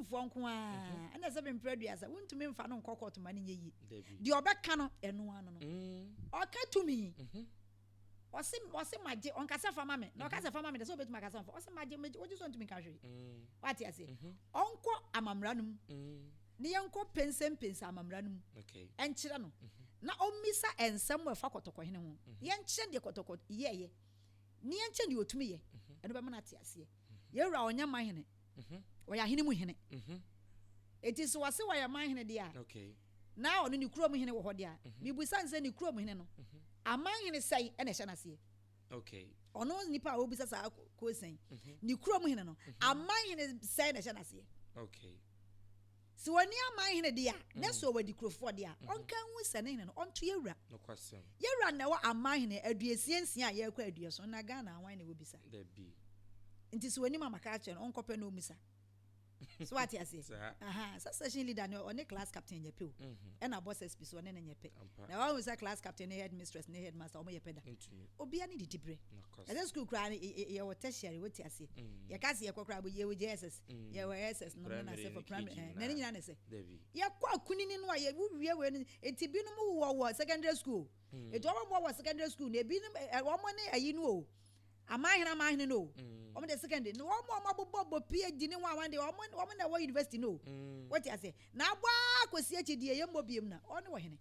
Otumfoɔ nko ara ɛna sɛ mempere 30, wontumi mfa no nkɔ court ma no nyɛ yie. Dabi. Deɛ ɔbɛka no, ɛno ano no. Ɔka tumi. Ɔse magye, ɔnkasa fa ma me. Na ɔka sɛ fa ma me de sɛ wobɛtumi akasa mfa. Ɔse magye, megye, wogye so ntumi nka hwee. Wate aseɛ? Ɔnkɔ amammerɛ no mu. Ne yɛnkɔ pensɛmpensɛ amammerɛ no mu. Ɛnkyerɛ no. Na ɔmmisa nsɛm a ɛfa Kɔtɔkɔhene ho. Yɛnkyerɛ deɛ Kɔtɔkɔ yɛɛyɛ. Ne yɛnkyerɛ deɛ ɔtumi yɛ. Ɛno bɛma no ate aseɛ. Yɛwura ɔnyɛ man hene. Ɔyɛ ahene mu hene. Eti sɛ wɔse wɔyɛ man hene deɛ a, na ɔno ne kurom hene wɔ hɔ deɛ a, mibusa no sɛ ne kurom hene no, aman hene sɛn ɛna ɛhyɛ n'aseɛ? Ɔno nipa a obisa saa question, ne kurom hene no, aman hene sɛn na ɛhyɛ n'aseɛ? Sɛ wɔni aman hene deɛ a, na sɛ ɔwɔ adikurofoɔ deɛ a, ɔnka nhu sɛ ne hene no, ɔnto yɛwura. Nokwasɛm. Yɛwura na ɛwɔ aman hene 66 a yɛrekɔ 70 na Ghana awan na ɛwɔ bisa? Dabi. Nti sɛ wɔnim amaka akyerɛ no, ɔnkɔpɛ na ɔmmisa. So wate aseɛ? Saa. Aha, sɛ section leader ne ɔne class captain nyɛ pɛ o. Ɛna boss SP so ɔne ne nyɛ pɛ. Ampa. Na wahu sɛ class captain ne head mistress ne headmaster ɔmo yɛ pɛ da? Ntumi. Obia ne didi berɛ. Nokwasɛm. Ɛsɛ school koraa no, yɛwɔ tertiary, wote aseɛ? Yɛka sɛ yɛkɔ koraa, yɛwɔ JSS, yɛwɔ SS no ne Primary n'asɛ ne for primary KG na ne nyinaa. Nyinaa ne sɛ Dabi. Yɛkɔ akunini no a, yɛwowie wei no, enti binom wɔ secondary school, enti wɔn wɔ secondary school na ebinom ɛ ɛ wɔn ne ayi no o, amanhene amanhene no o, wɔn de secondary na wɔn a wɔn abobɔ bɔ PhD ne wɔn a wɔn de wɔn na ɛwɔ university no o. Wote aseɛ? Na abɔ akɔsi akyi deɛ, yɛn mmɔ biem na ɔne wɔ hene.